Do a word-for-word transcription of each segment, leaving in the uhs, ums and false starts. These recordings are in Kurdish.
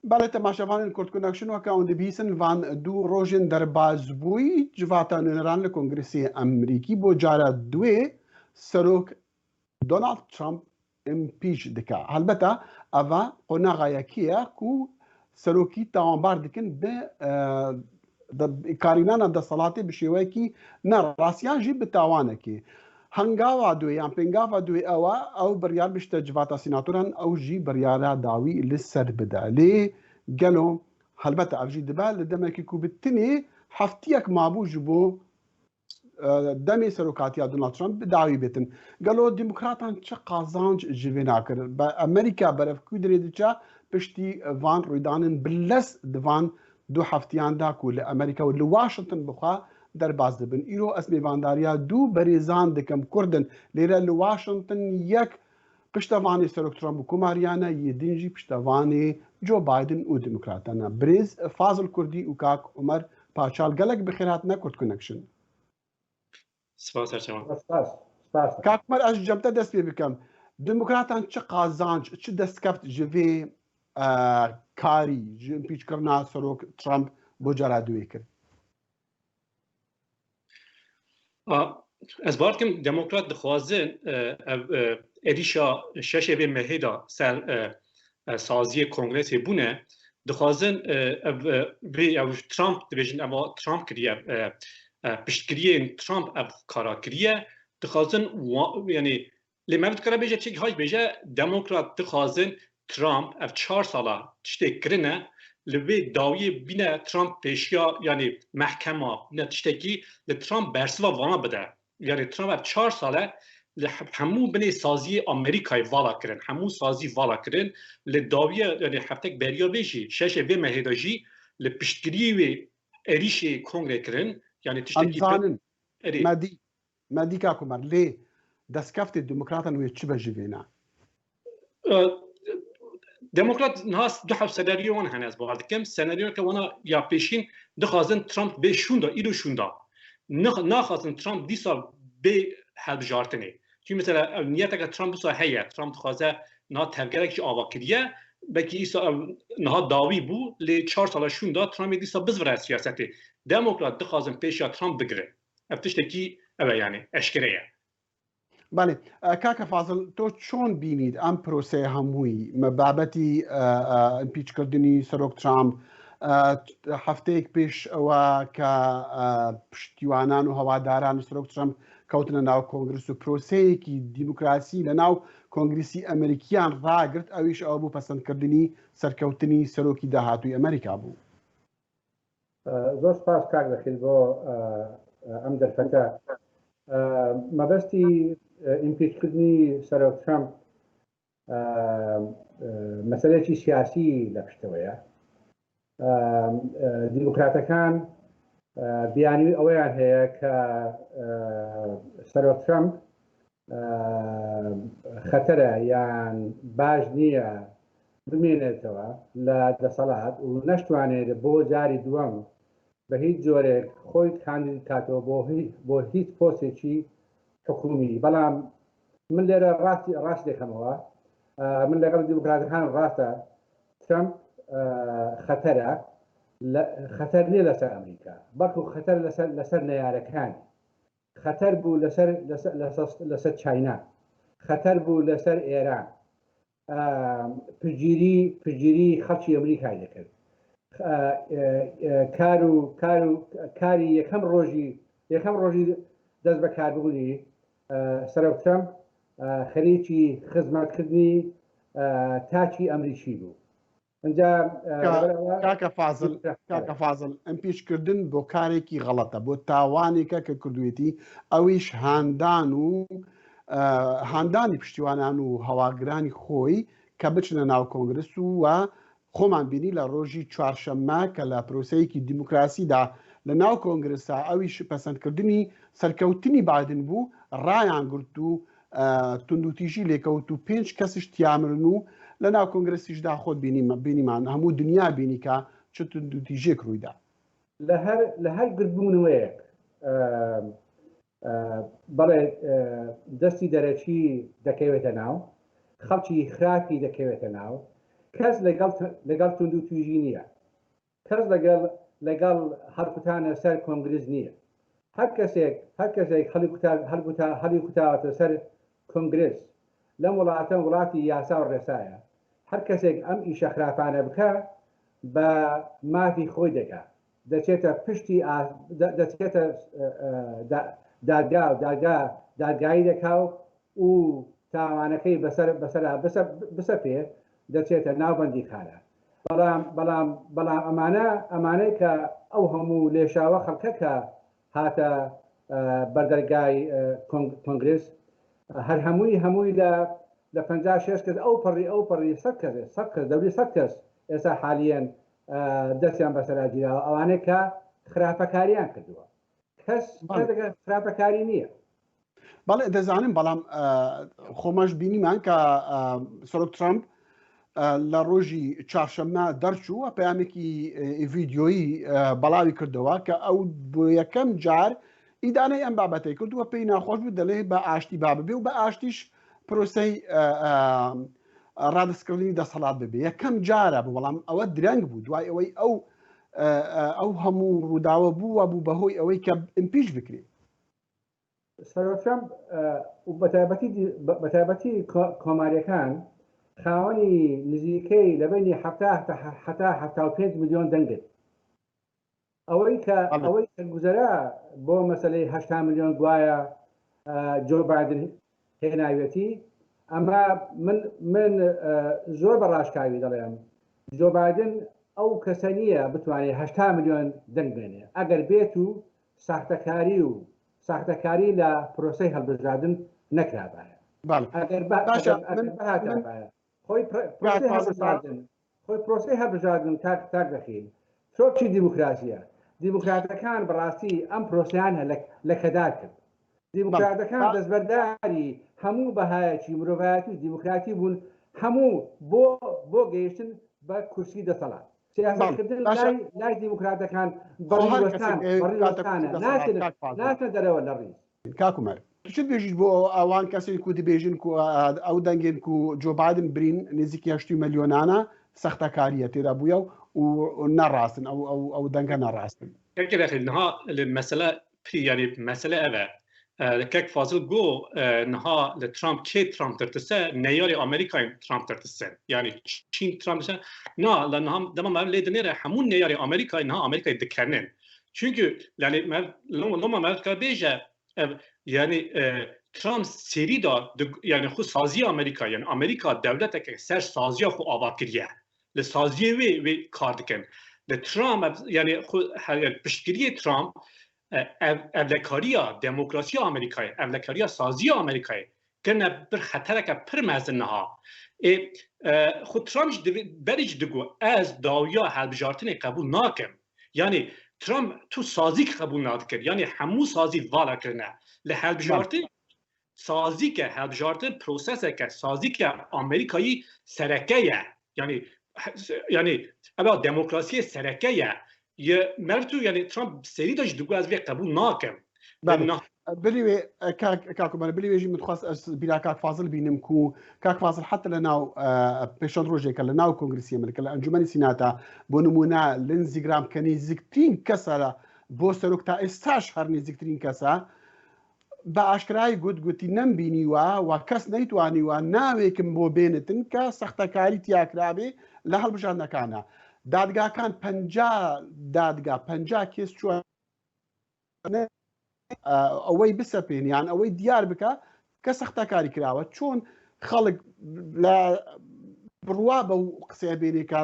Belê, temaşevanên Kurd Connection, weke hûn dibihîsin, van du rojên derbas bûyî, Civata Nûneran li Kongresê Emerîkî bo cara duê serok Donald Trump impeach dike. Helbete eva qonaxa yekê ye ku serokî tawanbar dikin bi, e, de, karînana deselatê bi şêweyekî ne rast yan jî bi tawanekê. Hengava duê yan pêngava duê ew e, ew biryar bişte civata sînatoran, ew jî biryara dawî li ser bide. Lê gelo, helbete ev jî dibe li demekî ku bi tinê heftiyek mabû ji bo, e, demê serokatiya Donald Trump bi dawî bêtin. Gelo demokratan çi qazanc ji vê nakir? Be-, Amerîka berev ku dirê diçe piştî van rûydanin bi lez di van du heftiyan de ku li Amerîka û li Washington bixwe derbas dibin. Îro ez mêvandariya du berêzan dikim Kurd in. Lêre li Washington yek piştevanê Serok Trump û Komariyan e, yê din jî piştevanê Joe Biden û demokratan e. Birêz Fazil Kurdî û kak Omer Paçal, gelek bi xêr hatine Kurd Connection. Spas, her çawan. Spas, spas. Kak Omer, ez ji cem te dest pê bikim. Demokratan çi qazanc, çi destkeft ji vê, e, karî, ji împîçkirina Serok Trump bo cara duê kir? A, ez bawer dikim demokrat dixwazin, e, ev, e, êrîşa şeşê vê mehê de ser, e, e, saziyê kongresê bûne, dixwazin, e, ev, e, vê ew Trump dibêjin, ev Trump kiriye, e, e, piştgiriyên Trump ev kara kiriye, dixwazin wa-, yanî Lê meriv dikare bêje, çek hay bêje, demokrat dixwazin Trump ev çar sala tiştê kirine, li vê dawiyê bîne Trump pêşiya, yanî mehkema, bîne tiştekî li Trump bersiva vana bide. Yanî Trump ev çar sale li he-, hemû binê saziyê Amerîkayê vala kirin, hemû sazî vala kirin, li dawiye, yanî heftek beriya vê jî, şeşê vê mehê de jî li piştgiriyê wê êrîşê kongre kirin, yanî tiştekî Em zanin. Erê. Me dî, me dî kak Omer, lê destkeftê demokratan wê çi be ji vê ne? E, Demokrat niha du heb senaryo wan hene, ez bawer dikim. Senaryoyeke wana ya pêşîn dixwazin Trump bê şûnda, îro şûnda. Nix-, naxwazin Trump dîsa bê hilbijartinê. Çünkü mesela ev niyeteke Trump wisa heye. Trump dixwaze niha tevgerek jî ava kiriye. Belkî îsa ev niha dawî bû, lê çar sala şûnda Trumpê dîsa bizvire siyasetê. Demokrat dixwazin pêşiya Trump bigirin. Ev tiştekî ev e, yanî eşkere ye. Belê. E, kake Fazil, to çon bînît em proseyê hemûyî? Me babetî, e, e, împîçkirdinî Serok Trump, e, hefteyek pêş ewa ke, e, piştîwanan û hewadaran Serok Trump kewtine nav kongres û proseyekî demokrasî li nav kongresî Amerîkiyan ragirt, ew îş ew bû pesendkirdinî serkewtinî serokî dahatûyî Amerîka bû. زۆر سپاس کاک بەخیل بۆ ئەم دەرفەتە. مەبەستی ئیمپیچکردنی سەرۆک ترەمپ مەسەلەیەکی سیاسی لە پشتەوەیە. دیموکراتەکان بیانوی ئەوەیان هەیە کە سەرۆک ترەمپ خەتەرە یان باش نییە بمێنێتەوە لە دەسەڵات و نەشتوانێت بۆ جاری دووەم بە هیچ جۆرێک خۆی کاندید بکاتەوە بۆ هی-، بۆ هیچ پۆستێکی حکومی. بەڵام من لێرە ڕاستی، ڕاست دەکەمەوە. من لەگەڵ دیموکراتەکان ڕاستە، ترەمپ خەتەرە، لە، خەتەر نییە لەسەر ئەمریکا، بەڵکو خەتەر لەسەر، لەسەر نەیارەکانی. خەتەر بوو لەسەر، لەسەر، لەسەر، لەسەر چاینا، خەتەر بوو لەسەر ئێران. ئە، پشگیری، پشگیری خەڵکی ئەمریکای دەکرد. ئە، ئە، ئە، کار و، کار و، کاری یەکەم ڕۆژی، یەکەم ڕۆژی دەست بە کاربوونی، ئە، سەرۆک ترەمپ، ئە، خەریکی خزمەتکردنی، ئە، تاکی ئەمریکی بوو. Înca, e, Ka-, lewra Kaka Fazil, Kaka Fazil, em pêşkirdin bo karekî xelet e, bo tawanêke ke kurdwêtî, ew îş handan û, e, handanî piştîwanan û hewagiranî xwe ke biçine nav kongres û we xweman bînî le rojî çarşeme ke le proseyekî demokrasî de li nav kongresa ew îş pesendkirdinî serkewtinî Biden bû, rayan girt û e, tundûtîjî lêkewt û pênc kes ji tiya mirin û li nav kongresî ji daxwe bînî-, bînîman hemû dinya bînî ka çi tundûtîjiyek rûy da. لە هەر، لە هەر گردبوونەوەیەک، ئە، ئە، بەڵێ، ئە، دەستی دەرەکی دەکەوێتە ناو، خەڵکی خراپی دەکەوێتە ناو، کەس لەگەڵ لەگەڵ توندوتیژی نییە. کەس لەگەڵ لەگەڵ هەڵکوتانە سەر کۆنگرس نییە. هەر کەسێک هەر کەسێک هەڵیکوتا هەڵکوتا هەڵیکوتاوەتە سەر کۆنگرس لەم وڵاتە وڵاتی یاسا و ڕێسایە. هەر کەسێک ئەم ئیشە خراپانە بکە بە مافی خۆی دەکا، دەچێتە پشتی دەچێتە دادگا و دادگا دادگایی دەکا و و تاوانەکەی بەسەر بەسەرا بسە بسەپێ دەچێتە ناو بەندیخانە. بەڵام بەڵام بەڵام ئەمانە ئەمانەی کە ئەو هەموو لێشاوە خەڵکە کە هاتە بەردەرگای کۆنگرس، هەر هەمووی هەمووی لە لە پەنجا شێش کەس ئەو پەڕی ئەو پەڕی سەد کەس سەد کەس دەوری سەد کەس ئێستا حالیەن دەستیان بەسەرا گیراوە، ئەوانەی کە خراپەکاریان کردووە. کەس خراپەکاری نییە. بەڵێ دەزانم، بەڵام خۆمەش بینیمان کە سەرۆک ترامپ لە ڕۆژی چارشەممە دەرچوو و پەیامێکی ڤیدیۆیی بەڵاوی کردەوە کە ئەو بۆ یەکەم جار ئیدانەی ئەم بابەتەی کردووە، پێی ناخۆش بوو، دەڵێ بە ئاشتی با ببێ و بە ئاشتیش پرۆسەی ڕادستکردنی دەسەڵات ببێ. یەکەم جارە بوو، بەڵام ئەوە درەنگ بوو دوای ئەوەی ئەو ئەو هەموو ڕووداوە بوو و بوو بەهۆی ئەوەی کە ئیمپیچ بکرێ. سەرۆک ترامپ و بەتایبەتی بەتایبەتی کۆماریەکان خاوەنی نزیکەی لە بینی حەفتا حەفتا حەفتا و پێنج ملیۆن دەنگن. ئەوەی کە ئەوەی کە گوزەرا بۆ مەسەلەی هەشتا ملیۆن گوایە جۆ بایدن هێناویەتی. ئەمە من من زۆر بە ڕاشکاوی دەڵێم، جۆ بایدن ئەو کەسە نییە بتوانێت هەشتا ملیۆن دەنگ بێنێ ئەگەر بێت و ساختەکاری و ساختەکاری لە پرۆسەی هەڵبژاردن نەکرابایە. ئەگەر بهاتابایە خۆی پرۆسەی هەڵبژاردن خۆی پرۆسەی هەڵبژاردن کاک کاک دەخیل تۆ چی دیموکراسیە؟ دیموکراتەکان بەڕاستی ئەم پرۆسەیان لەکەدار کرد. دیموکراتەکان دەستبەرداری هەموو بەهایەکی مرۆڤایەتی و دیموکراتی بوون، هەموو بۆ بۆ گەیشتن بە کورسی دەسەڵات. سیاستکردن لای لای دیموکراتەکان بەڕیوەستان بەڕیوەستانە ناچنە دەرەوە لە ڕیز. کاک عومەر، تو چی دەبێژیت بۆ ئەوان کەسێک و دەبێژن و ئەو دەنگێن و جۆ بایدن برین نزیکی هەشتی ملیۆنانە سەختەکاریە تێدا بووە و نەڕاستن ئەو ئەو ئەو دەنگە نەڕاستن. کەکە دەخیل نها لە مەسەلە پری یعنی مەسەلە ئەوە کەک فازل گۆ نها لە ترامپ کێ ترامپ ترتسە نەیاری ئەمریکای ترامپ ترتسن یعنی چین ترامپ نا لە نها دەما مەم لێ دنێرە هەموو نەیاری ئەمریکای نها ئەمریکای دکەنن چونکو یعنی لۆما مەرد کە بێژە Ev, yanî e, Trump serî de di, yanî xwe saziya Amerîka, yanî Amerîka dewleteke ser saziya xwe ava kiriye. Li saziyê wê wê kar dikin. Li Trump, ev, yanî xwe, yanî piştgiriyê Trump, e, ev, evlekariya demokrasiya Amerîkayê, evlekariya saziya Amerîkayê kirine bir xetereke pir mezin niha. Ê, e, xwe Trump jî divê, berî jî digot, ez dawiya hilbijartinê qebûl nakim. Yanî Trump tu sazîk qebûl nadikir. Yanî hemû sazî vala kirine. Li hilbijartin sazîk e, hilbijartin proseseke, sazîke Amerîkayî sereke ye. Yanî yanî eva demokrasiyê sereke ye. Ye mertu yanî Trump serî de jî digot ez vê qebûl nakim. Bilî wê kak Umar, bilî wê jî min dixwest ez bîra kak Fazil bînim ku kak Fazil heta li nav pêşand rojeke li nav kongresiyê min ke li encûmenî sînata bo nimûne Lindsey Graham ke nêzîktirîn kes e bo serok ta êsta ji her nêzîktirîn kes e, bi aşkerayî got, gotî, nem bînî we, we kes neytwanî we navêkim bo bênitin ke sextekarî tiya kirabê li hilbijartinekana. Dadgakan penca dadga, penca kes çû ne, e, ewey bisepêne, yan ewey diyar bike ke sextekarî kirawe. Çon xelk le bi rûwa be û qiseye bêne ke,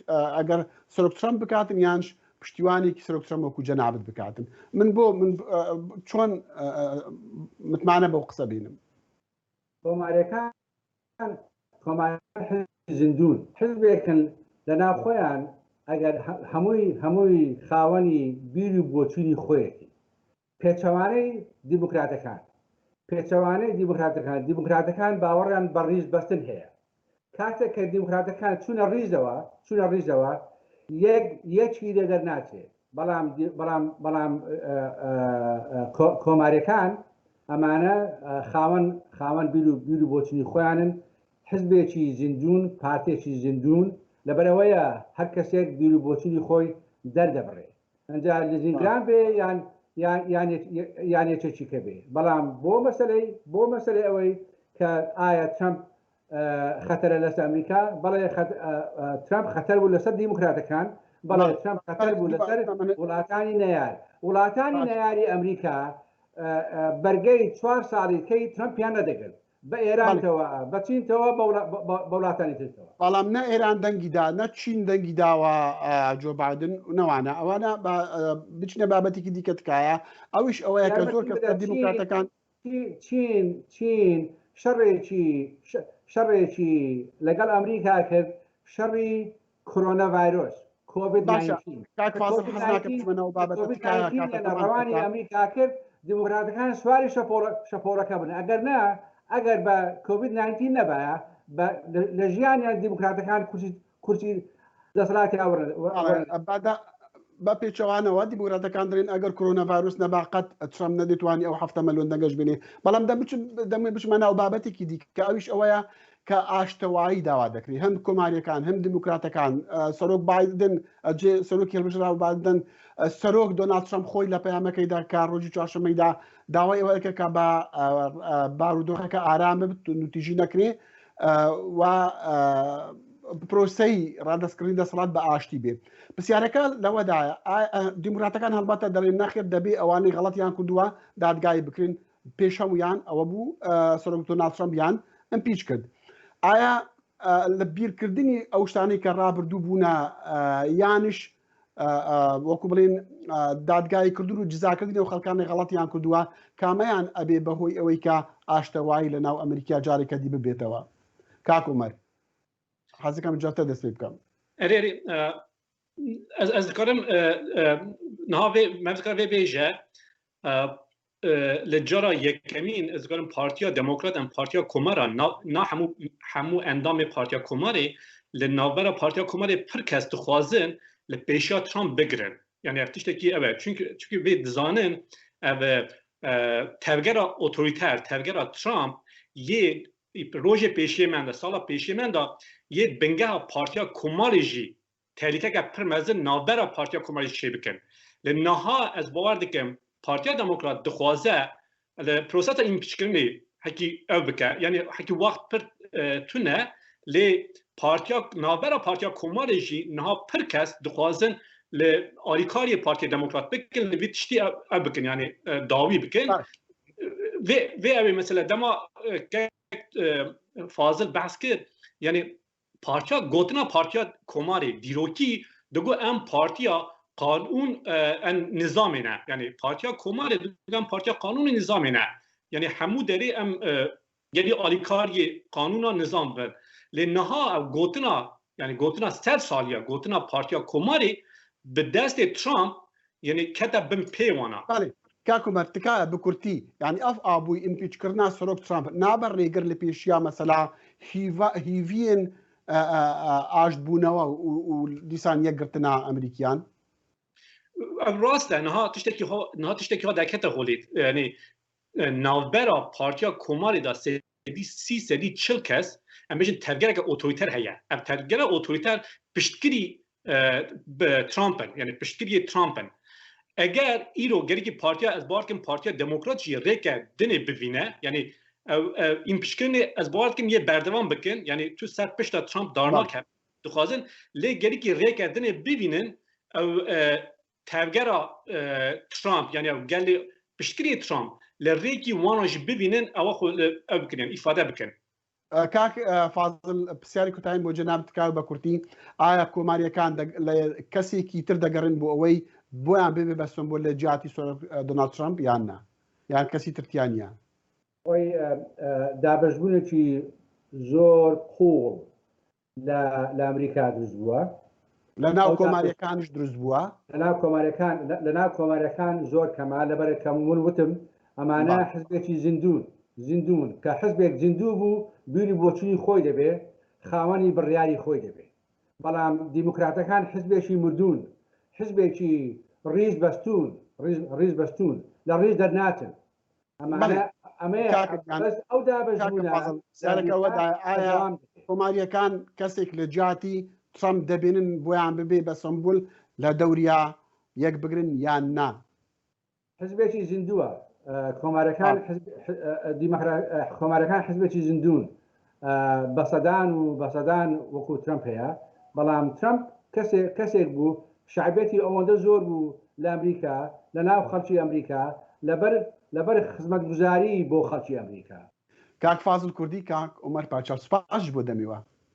e, eger Serok Trump bikatin yan ji piştîwanekî Serok Trump wekû cenabit bikatin. Min bo, min, e, çon, e, e, mitmane be û qise bînim. Komarêkan, komarêkan hizb zindûn. Hizbêkin li nav xweyan eger he-, hemûy, hemûy xawenî bîr û boçûnî xwe yekî. Pêçewaneyî demokratekan. Pêçewaneyî demokratekan. Demokratekan baweriyan bi rîzbestin heye. Katek ke demokratekan çûne rîzewa, çûne rîzewa, yek, yekî lê dernaçê. Belam, belam, belam, e, e, e, ko-, komarêkan, emane, e, xawen, xawen bîr û, bîr û boçûnî xweyan in, حزبێکی زیندوون، پارتێکی زیندوون، لەبەرەوەیە هەر کەسێک بیر و بۆچوونی خۆی دەردەبڕێ. ئەنجا لە زیندان بێ یان یان یان یە- یان یەکێکی کە بێ. بەڵام بۆ مەسەلەی بۆ مەسەلەی ئەوەی کە ئایا ترەمپ ئە، خەتەرە لەسەر ئەمریکا؟ بەڵێ خەت- ئە، ئە، ترەمپ خەتەر بوو لەسەر دیموکراتەکان. بەڵێ بەڵێ. ترەمپ خەتەر بەڵێ، بوو لەسەر دیموکراتەکان. وڵاتانی نەیار وڵاتانی بەڵێ. نەیاری ئەمریکا ئە، ئە، بەرگەی چوار ساڵی کەی ترەمپیان نەدەگرت. بە بەڵێ. ئێرانتەوە، بە چینتەوە، بە وڵا- بە- بە- بە وڵاتانی ترتەوە. بەڵام نە ئێران دەنگی دا، نە چین دەنگی داوە ئە، جۆ بایدن. نەوانە ئەوانە بە- ئە، بچینە بابەتێکی دیکە تکایە. ئەویش ئەوەیە کە یارمەتی زۆر کەس بدە کە چین. دیموکراتەکان چی- چین چین شەڕێکی ش- شەڕێکی لەگەڵ ئەمریکا کرد، شەڕی کۆرۆنا ڤایرۆس، کۆڤید باشە. ناینتین. کاک کە فازل، کۆڤید حەز ناکەم ناینتین- بچمە ناو بابەتە کۆڤید تکایە ناینتین کاکە لە تەمان ڕەوانی کەتە. ئەمریکا کرد، دیموکراتەکان سواری شەپۆڵە- شەپۆڵەکە بن. ئەگەر نا ئەگەر بە کۆڤید ناینتین نەبایە، بە لە- لە ژیانیان دیموکراتەکان کورسی کورسی دەسەڵاتی ئاوەڕ بەڵێ، بە- بە پێچەوانەوە دیموکراتەکان دەڵێن ئەگەر کۆرۆنا ڤایرۆس نەبا قەت ترەمپ نەدەتوانی ئەو هەفتە مەلۆن دەنگەش بێنێ. بەڵام دەم بچم دەمێ بچمە ناو بابەتێکی دیکە، ئەویش ئەوەیە کە ئاشتەوایی داوا دەکرێت، هەم کۆماریەکان هەم دیموکراتەکان. ئە، سەرۆک بایدن، ئە، جێ سەرۆکی هەڵبژراو بایدن، ئە، سەرۆک دۆنالد ترەمپ خۆی لە پەیامەکەیدا کە ڕۆژی چوارشەممەیدا داوای ئەوە دەکە کە بە ئە، ئە، بارودۆخەکە ئارام ببت، نوتیژی نەکرێ، ئە، و ئە، پرۆسەی ڕادەستکردنی دەسەڵات بە ئاشتی بێ. پرسیارەکە لەوەدایە، ئا- ئە، دیموکراتەکان هەڵبەتە دەڵێن نەخێر، دەبێ ئەوانەی غەڵەتیان کردووە دادگای بکرێن. پێش هەمویان ئەوە بوو ئە، سەرۆک دۆنالد ترەمپ یان ئەمپیچ کرد. ئایا ئە، لە بیرکردنی ئەو شتانەی کە ڕابردوو بوونە ئە، یانش ئە، ئە، وەکو بڵێن ئە، دادگاییکردن و جزاکردنی ئەو خەڵکانەی غەڵەتیان کردووە، کامەیان ئەبێ بەهۆی ئەوەی کە ئاشتەوایی لە ناو ئەمریکا جارێکە دی ببێتەوە؟ کاک عومەر، حەزەکەم جاتە دەست پێ بکەم. ئەرێ ئەرێ ئە، ئەز ئەز دکارم ئە، ئە، نها vê mevzikara vê bêje ئە، ئە، لە جارا یەکەمین ئەز دکارم پارتیا دموکرات ئەم پارتیا کۆمارا نا, نا هەموو هەموو ئەندامێ پارتیا کۆمارێ لە ناوبەرا پارتیا کۆمارێ پر کەس dixwazin لە پێشیا ترامپ بگرن. یعنی ev tiştekî ev e. Çünkü çünkü vê dizanin ev e, tevgera otorîter, tevgera Trump yê rojê pêşiyê me de, sala pêşiyê me de yê bingeha Partiya Komarê jî tehlîkeke pir mezin navbera Partiya Komarê jî çêbikin. Li niha ez bawer dikim Partiya Demokrat dixwaze li prosesa împiçkirinê hekî ev bike. Yanî hekî wext pir e, tune lê partiya navbera Partiya Komarê jî niha pir kes dixwazin li alîkariyê Partiya Demokrat bikin, li vî tiştî ev, ev bikin, yanî e, dawî bikin. Vê, vê ew ê mesele dema e, kek e, Fazil behs kir, yanî partiya gotina Partiya Komarê dîrokî digo em partiya qanûn e, em nizamê ne. Yanî Partiya Komarê digo em partiya qanûnê nizamê ne. Yanî hemû derê em e, gelî alîkariyê qanûna nizam bin. Lê niha ev gotina, yanî gotina ser saliya, gotina Partiya Komarê bi destê Trump, yanî kete bin pê wana. Belê. Kak Omer, tikaya bi kurtî, yanî ev abûy împîçkirina Serok Trump nabe rêgir li pêşiya mesela hîva, hîviyên e, e, e, aştbûnewa û, û dîsan yekgirtina Amerîkiyan? Ev rast e, niha tiştekî ho, niha tiştekî ho derkete holê. Yanî e, navbera Partiya Komarê de sedî sî, sedî çil kes, em bêjin tevgereke otorîter heye. Ev tevgera otorîter piştgirî e, bi Trump in, yanî piştgiriyê Trump in. Eger îro gerekî partiya, ez bawer dikim Partiya Demokrat jî rêke dinê bivîne, yanî ew, ew împîçkirinê ez bawer dikim yê berdewam bikin, yanî tu ser pişta Trump darnak Bak. Dixwazin, lê gerekî rêke dinê bivînin, ew e, tevgera e, Trump, yanî ew gelê piştgiriyê Trump li rêkî wana jî bivînin, ewa xwe li ev bikin, yanî îfade bikin. E, Kak e, Fazil, pisyarê kutayên bo cenab dikayo be kurtî. Aya komariyêkan de, li kesêkî tir degerin bo ewey boyan bibê be sembol li cihatî Serok e, Donald Trump yan na? Yan kesî tir tiya niya? Oy, e, e, dabeşbûnekî zor qûl لە لە ئەمریکا دروست بووە. لە ناو کۆماریەکانش دروست بووە. لە ناو کۆماریەکان لە ناو کۆماریەکان زۆر کەمە، لەبەرە کەم من وتم ئەمانە حزبێکی زیندون زیندون کە حزبێک زیندوو بوو، دووری بۆچووی خۆی دەبێ، خاوەنی بڕیاری خۆی دەبێ. بەڵام دیموکراتەکان حزبێکی مردوون، حزبێکی ڕیز بەستوون، ڕیز بەستوون، لە ڕیز دەرناچن. ئەمانە ئەمەیە بەس ئەو دابەش بوونە سیارەکە وەدا ئایا کۆماریەکان کەسێک لە جیاتی ترامپ دەبێنن بۆیان ببێ بە سمبول لە دەوریا یەک بگرن یان نا؟ حزبێکی زیندووە. کۆمارەکان دیمەکرا کۆمارەکان حزبێکی زیندون بەسەدان و بەسەدان وەکو ترامپ هەیە، بەڵام ترامپ کەسێک بوو شعبێتی ئەوەندە زۆر بوو لە ئەمریکا، لە ناو خەڵکی ئەمریکا، لەبەر لەبەر خزمەتگوزاری بۆ خەڵکی ئەمریکا. کاک فازل کوردی، کاک عومەر پاچال، سوپاش بۆ دەمیوە.